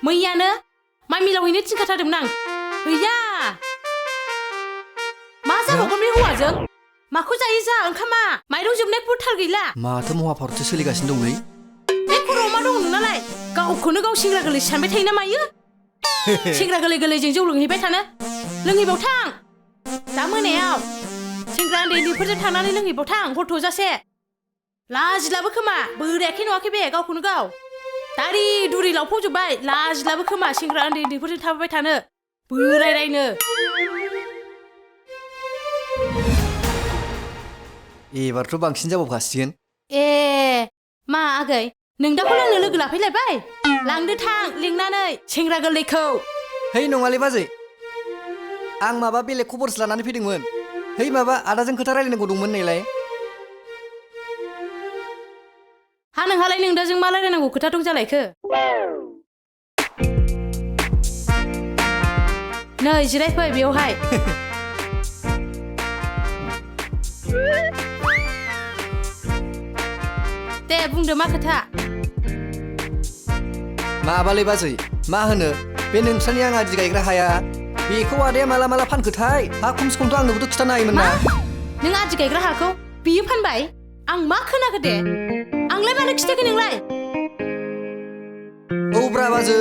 मैयानो माइ मिलाव हैनो थिनखाथारदोंमोन आं हैया मा जाबावगोन बे हौवाजों माखौ जायो जा ओंखामा माइरं जोबनाय थार गैला माथो महाभारतसो सोलिगासिनो दंलै बे खर'आव मा दं नोंनालाय गावखौनो गाव सेंग्रा गोरलै सानबाय थायो ना मायो सेंग्रा गोरलै गोरलैजों जौ लोंहैबाय थानो लोंहैबाव थां दा मोनायाव सेंग्रा उन्दै उन्दैफोरजों थांनानै लोंहैबाव थां हर थौजासे लाजिलाबो खोमा बोरायाखै नङाखै बे गावखौनो गाव दारि दुरि लावफावजोब्बाय लाजिलाबो खोमा सेंग्रा उन्दै उन्दैफोरजों थाबाय थानो बोरायरायनो एबारथ' बांसिन जाबावखासिगोन ए मा आगै नों दाखौ लोंनो लोगो लाफैलायबाय लांदो थां लिंनानै सेंग्रा गोरलैखौ है नङालै बाजै आं माबा बेलेग खबरसो लानानै फैदोंमोन है माबा आदाजों खोथा रायलायनांगौ दंमोन नैलाय हा नोंहालाय नोंदाजों मा रायलायनांगौ खोथा दं जालायखो नै जिरायफै बेयावहाय दे बुंदो मा खोथा माबालै बाजै मा होनो बे नोंस्रानि आं आदि गायग्रा हाया बेखौ आदाया माला माला फानखोथाय हा खमसे खमथ' आंनोबोथ' खिथानो हायोमोन ना नों आदि गायग्रा हाखौ बियो फानबाय आं मा खोनाखो दे आंलाय मानो खिथायाखै नोंलाय औब्रा बाजै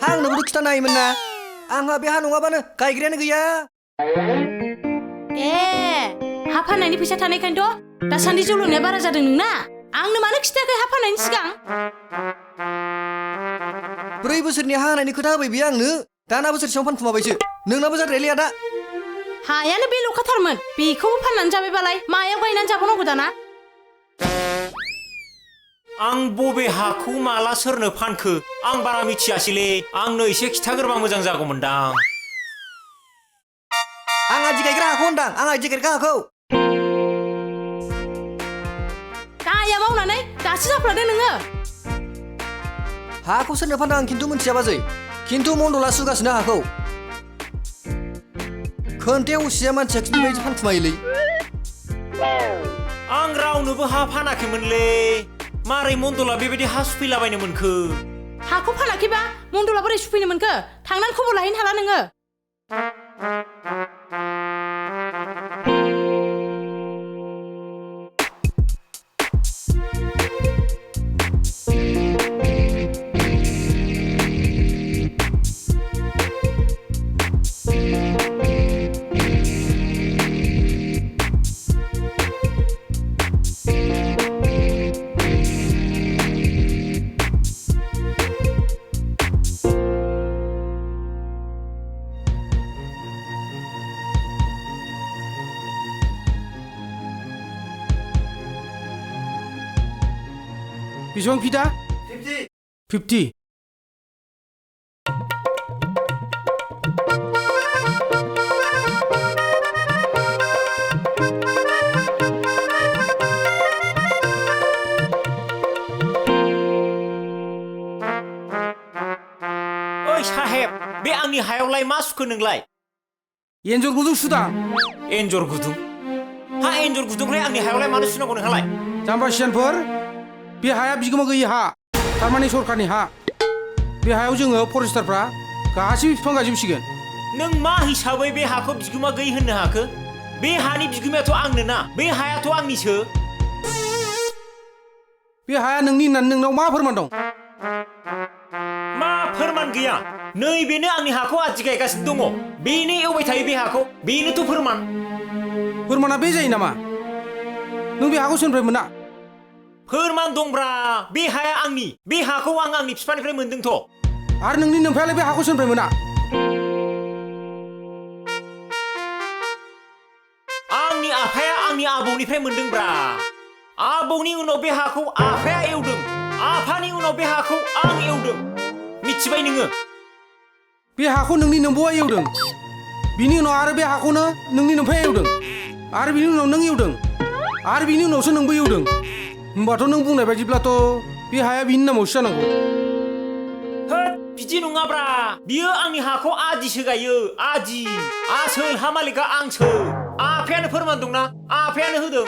हा आंनोबोथ' खिथानो हायोमोन ना आंहा बे हा नङाबानो गायग्रायानो गैया ए हा फाननायनि फैसा थानायखायनोथ' दासान्दि जौ लोंनाया बारा जादों नोंना आंनो मानो खिथायाखै हा फाननायनि सिगां 4 बोसोरनि हा हानायनि खोथा होबाय बियो आंनो दाना बोसोरसेयाव फानखुमाबायसो नोंनाबो जाद्रायलै आदा हायानो बे ल'खाथारमोन बेखौबो फाननानै जाबायबालाय मायाव गायनानै जाबावनांगौ दाना आं बबे हाखौ माला सोरनो फानखो आं बारा मिथियासैलै आंनो एसे खिथाग्रोबा मोजां जागौमोनदां आं आदि गायग्रा हाखौ होनदां आं आदि गायग्रा हाखौ दाया मावनानै दासो जाफ्लादों नोङो हाखौ सोरनो फानदों आं खिन्थु मिथिया बाजै खिन्थु मन्दला सुगासिनो हाखौ खोन्थायाव उसिया मानसिया खिन्थु बेबायदि फानखुमायोलै आं रावनोबो हा फानाखैमोनलै मारै मन्दला बेबायदि हा सुफैलाबायनो मोनखो हाखौ फानाखैबा मन्दला बोरै सुफैनो मोनखो थांनानै खबर लाहैनो हाला नोङो बेसेबां फिदा 50 ओइ साहेब बे आंनि हायावलाय मा सुखो नोंलाय एन्जर गुदुं सुदां एन्जर गुदुं हा एन्जर गुदुंलाय आंनि हायावलाय मानो सुनांगौ नोंहालाय जाम्बा सियानफोर बे हाया बिगोमा गैयि हा थारमाने सरकारनि हा बे हायाव जोङो फरेस्टारफ्रा गासैबो बिफां गायजोबसिगोन नों मा हिसाबै बे हाखौ बिगोमा गैयि होननो हाखो बे हानि बिगोमायाथ' आंनो ना बे हायाथ' आंनिसो बे हाया नोंनि होननानै नोंनाव मा फोरमान दं मा फोरमान गैया नैबेनो आंनि हाखौ आदि गायगासिनो दङ बेनो एवबाय थायो बे हाखौ बेनोथ' फोरमाना बे जायो नामा नों बे हाखौ सोरनिफ्राय मोना फोरमान दंब्रा बे हाया आंनि बे हाखौ आं आंनि बिफानिफ्राय मोनदोंथ' आरो नोंनि नोमफायालाय बे हाखौ सोरनिफ्राय मोना आंनि आफाया आंनि आबौनिफ्राय मोनदोंब्रा आबौनि उनाव बे हाखौ आफाया एवदों आफानि उनाव बे हाखौ आं एवदों मिथिबाय नोङो बे हाखौ नोंनि नोमबौआ एवदों बिनि उनाव आरो बे हाखौनो नोंनि नोमफाया एवदों आरो बिनि उनाव नों एवदों आरो बिनि उनावसो नोंबो एवदों होमबाथ' नों बुंनाय बायदिब्लाथ' बे हाया बिनि नामावसो जानांगौ होद बिदि नङाब्रा बियो आंनि हाखौ आदिसो गायो आदि आसोल हा मालिकआ आंसो आफायानो फोरमान दंना आफायानो होदों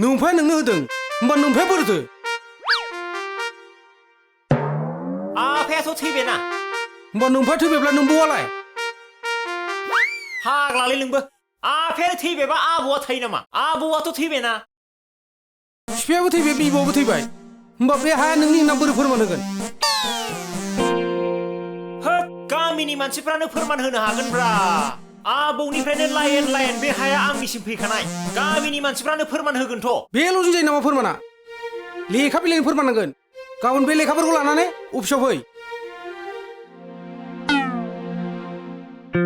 नोमफाया नोंनो होदों होमबा नोमफाया बोरैथो आफायाथ' थैबायना होमबा नोमफा थैबायब्ला नोंबौआलाय फाग्लालै नोंबो आफायानो थैबायबा आबौआ थायो नामा आबौआथ' थैबायना बिफायाबो थैबाय बिबौआबो थैबाय होमबा बे हाया नोंनि होनना बोरै फोरमान होगोन होद गामिनि मानसिफ्रानो फोरमान होनो हागोनब्रा आबौनिफ्रायनो लाइन बे हाया आंनिसिम फैखानाय गामिनि मानसिफ्रानो फोरमान होगोनथ' बेल' जायो नामा फोरमाना लेखा बिलाइनि फोरमान नांगोन गाबोन बे लेखाफोरखौ लानानै अफिसाव फै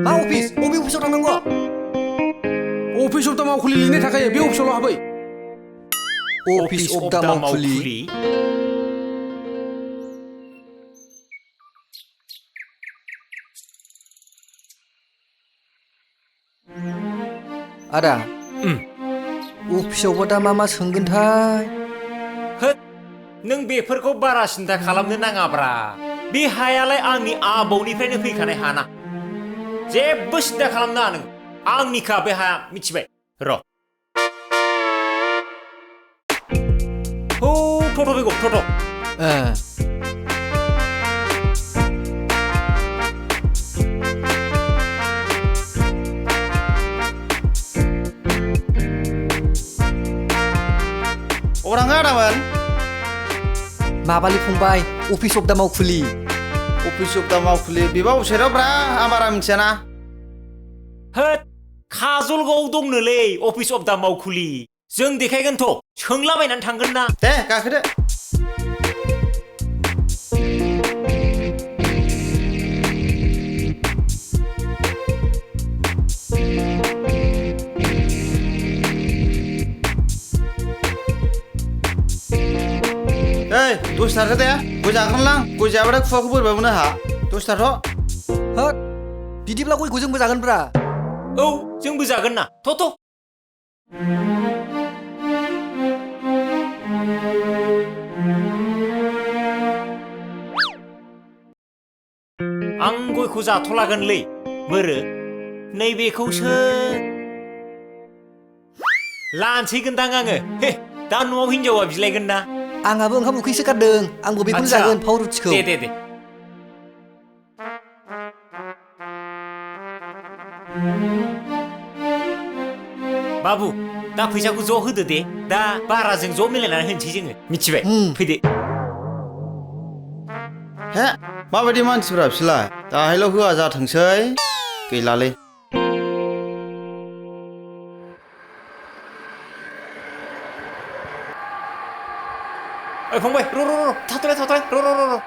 मा अफिस बबे अफिसाव थांनांगौ अफिस अफ दा मावखुलि लिरनाय थाखायो बे अफिसावल' हाबै अफिस अफ दा मावखुलि आदा अफिसावबो दा मा सोंगोनथाय होद नों बेफोरखौ बारा सिन्था खालामनो नाङाब्रा बे हायालाय आंनि आबौनिफ्रायनो फैखानाय हाना जेबो सिन्था खालामनाङा नों आंनिखा बे हाया मिथिबाय र' थ' फैगौ थ' Orang Adaman, माबालि फंबाय office of the मावखुलि Office of the Maukuli, Biba Sherobra, Amaram Chena. होद काजलगावआव दंनोलै अफिस अफ दा मावखुलि जों देखायगोनथ' सोंलाबायनानै थांगोन ना दे गाखोदो दसे थाथ'दे गय जाग्रोलां गय जायाबाथाय खुगाखौ बोरैबा मोनो आंहा दसे थाथ' होद बिदिब्ला गयखौ जोंबो जागोनब्रा औ जोंबो जागोन ना थ' आं गयखौ जाथ'लागोनलै बोरो नैबेखौसो लानसैगोनदां आङो दा न'आव हिनजावा बिलाइगोन ना आंहाबो ओंखाम उखैसो गारदों आंबो बेखौनो आच्छा। जागोन फाव रुटिखौ दे बाबु दा फैसाखौ ज' होदो दे दा बाराजों ज' मिलायनानै होनोसै जोङो मिथिबाय फैदो हे माबायदि मानसिफ्रा बिसोरलाय दाहायल' होआ जाथोंसै गैलालै ओइ फंबाय र' थाथ'लाय र'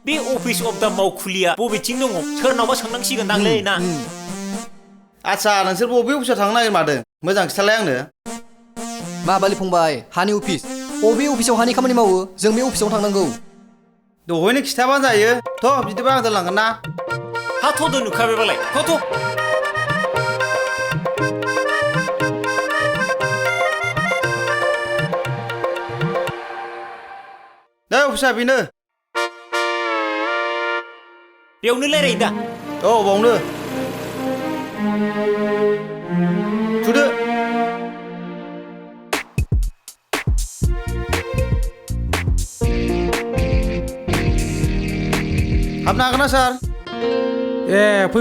बे अफिस अफ दा मावखुलिया बबेथिं दङ सोरनावबा सोंनांसिगोन दांलै ना आच्छा नोंसोर बबे अफिसाव थांनो नागिरमारदों मोजां खिथालाय आंनो माबालि फंबाय हानि अफिस बबे अफिसाव हानि खामानि मावो जों बे अफिसावनो थांनांगौ दहायनो खिथाबानो जायो थ' बिदिबा आं दोनलांगोन ना हा थ' दोनखाबायबालाय थ' नै अफिसा बेनो बेयावनो रायलायो दा औ बावनो थुदो हाबनो हागोन ना सार ए फै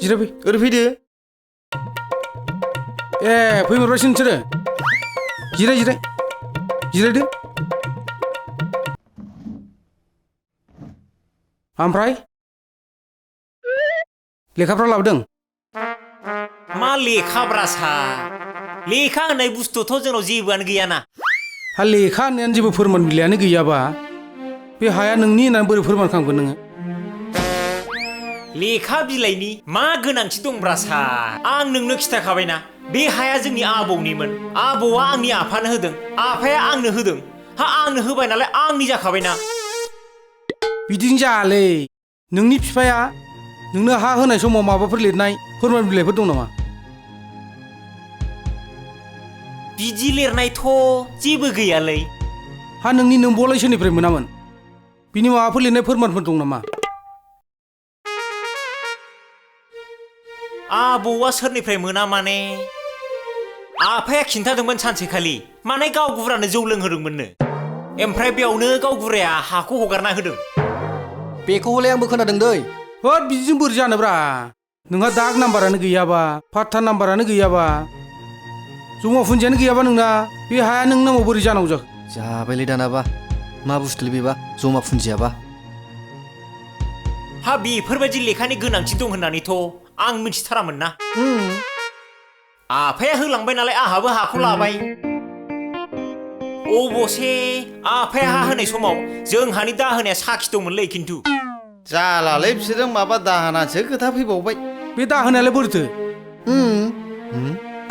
जिराय फै ओरै फैदो ए फैमारबायसो नोंसोरो जिरायदो ओमफ्राय लेखाफ्रा लाबोदों मा लेखाब्रा सार लेखा होननाय बुस्थुथ' जोंनाव जेबोआनो गैयाना हा लेखा होननायानो जेबो फोरमान बिलाइयानो गैयाबा बे हाया नोंनि होननानै बोरै फोरमान खालामगोन नोङो लेखा बिलाइनि मा गोनांथि दंब्रा सार आं नोंनो खिथाखाबायना बे हाया जोंनि आबौनिमोन आबौआ आंनि आफानो होदों आफाया आंनो होदों हा आंनो होबाय नालाय आंनि जाखाबायना बिदिनो जायालै नोंनि बिफाया नोंनो हा होनाय समाव माबाफोर लिरनाय फोरमान बिलाइफोर दं नामा बिदि लिरनायथ' जेबो गैयालै हा नोंनि नोंबौआलाय सोरनिफ्राय मोनामोन बिनि माबाफोर लिरनाय फोरमानफोर दं नामा आबौआ सोरनिफ्राय मोना माने आफाया खिन्थादोंमोन सानसेखालि माने गावबुरानो जौ लोंहोदोंमोननो ओमफ्राय बेयावनो गावबुराया हाखौ हगारना होदों बेखौ हले आंबो खोनादों दै होद बिदिजों बोरै जानोब्रा नोंहा दाग नाम्बारानो गैयाबा फाट्टा नाम्बारानो गैयाबा जमा फुन्जियानो गैयाबा नोंना बे हाया नों नामाव बोरै जानांगौ जाखो जाबायलै दानाबा मा बुस्थुलै बेबा जमा फुन्जियाबा हा बेफोरबायदि लेखानि गोनांथि दं होननानैथ' आं मिथिथारामोन ना आफाया होलांबाय नालाय आहाबो हाखौ लाबाय अबसे आफाया हा होनाय समाव जोंहानि दाहोनाया साखि दंमोनलै खिन्थु जालालै बिसोरजों माबा दाहोनासो खोथा फैबावबाय बे दाहोनायालाय बोरैथो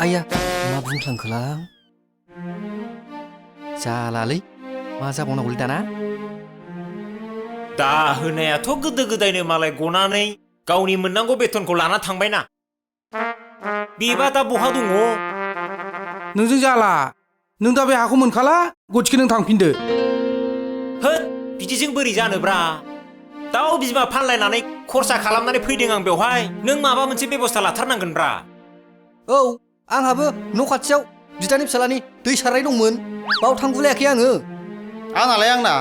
आइया मा बुंफ्लांखोलां जालालै मा जाबावनांगौलै दाना दाहोनायाथ' गोदो गोदायनो मालाय गनानै गावनि मोननांगौ बेथनखौ लाना थांबायना बेबा दा बहा दङ नोंजों जाला नों दा बे हाखौ मोनखाला गथिखे नों थांफिनदो होद बिदिजों बोरै जानोब्रा दाउ बिमा फानलायनानै खरसा खालामनानै फैदों आं बेवहाय नों माबा मोनसे बेबस्था लाथारनांगोनब्रा औ आंहाबो न' खाथियाव बिदानि फिसालानि दै सारनाय दंमोन बाव थांगुलायाखै आङो आंनालाय आंना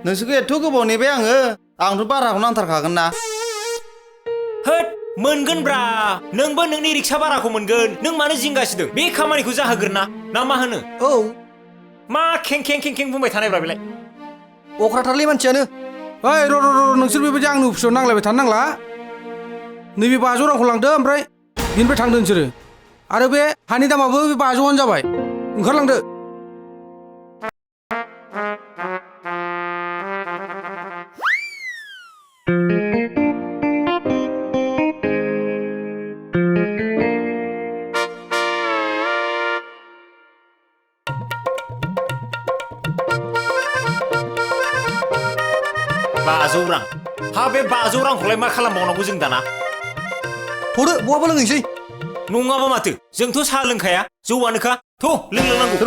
नोंसोरखौ एथ' गोबाव नेबाय आंथ' बाराखौ नांथारखागोन ना होद मोनगोनब्रा नोंबो नोंनि रिक्सा भाराखौ मोनगोन नों मानो जिंगासिदों बे खामानिखौ जाहोगोन ना मा होनो औ मा खें खें बुंबाय थानायब्रा बेलाय अख्राथारलै मानसियानो ओइ र' नोंसोर बेबायदि आंनि अफिसाव नांलायबाय थानो नांला नैबे 500 रांखौ लांदो ओमफ्राय बिनिफ्राय थांदो नोंसोरो आरो बे हानि दामाबो बे 500आनो जाबाय ओंखारलांदो रां हा बे 500 रांखौलाय मा खालामबावनांगौ जों दाना हरो बहाबा लोंहैसै नङाबा माथो जोंथ' साहा लोंखाया जौआनोखा थ' लोंलांनांगौ थ'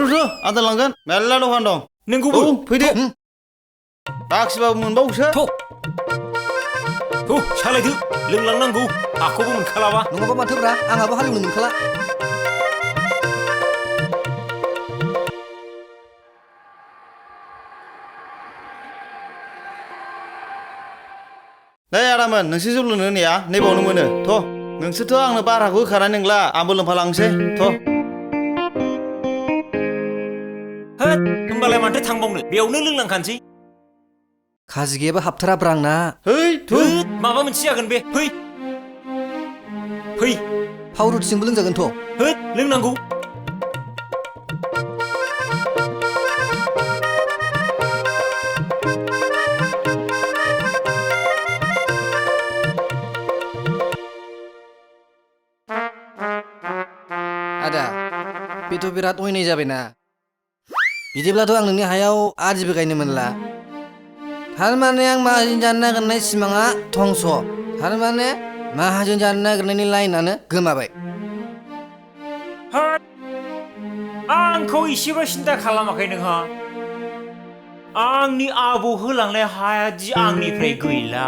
आदार लांगोन मेरला दखान दं नोंगौबो फैदो बाखिबाबो मोनबावोसो थ' सालायदो लोंलांनांगौ हाखौबो मोनखालाबा नङाबा माथोब्रा आंहाबो हालेवनो मोनखाला नै आदामोन नोंसोर जौ लोंनो होनाया नैबावनो मोनो थ' नोंसोरथ' आंनो बाराखौ होखानाय नंला आंबो लोंफालांसै थ' होद होमबालाय माथो थांबावनो बेयावनो लोंलांखानोसै खाजि गैयाबा हाबथाराब्रा आंना है होद माबा मोनसे जागोन बे फै फाव रुटिजोंबो लोंजागोनथ' होद लोंनांगौ आदा बेथ' बिराद अयनाय जाबायना बिदिब्लाथ' आं नोंनि हायाव आदिबो गायनो मोनला थारमाने आं माहाजोन जानो नागिरनाय सिमाङा धंस थारमाने माहाजोन जानो नागिरनायनि लाइनानो गोमाबाय आंखौ इसेबो सिन्था खालामाखै नोंहा आंनि आबौ होलांनाय हाया दि आंनिफ्राय गैला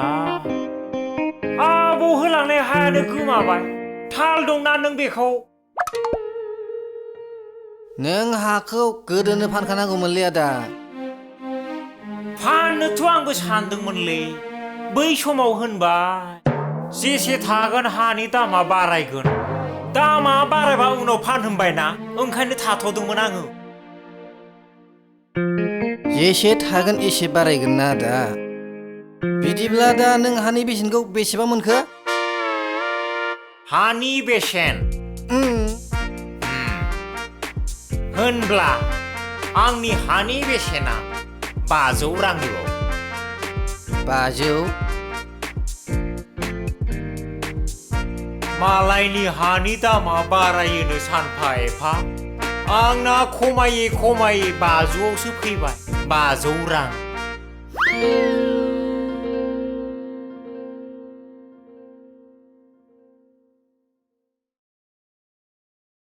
आबौ होलांनाय हायानो गोमाबाय थाल दंना नों बेखौ नों हाखौ गोदोनो फानखानांगौमोनलै आदा फाननोथ' आंबो सानदोंमोनलै बै समाव होनबाय जेसे थागोन हानि दामा बारायगोन दामा बारायबा उनाव फानहोबायना ओंखायनो थाथ'दोंमोन आङो जेसे थागोन एसे बारायगोन ना आदा बिदिब्ला दा नों हानि बेसेनखौ बेसेबां मोनखो हानि बेसेन होनब्ला आंनि हानि बेसेना 500 रांनिल' 500 मालायनि हानि दामा बारायोनो सानफा एफा आंना खमायै 500आवसो फैबाय 500 रां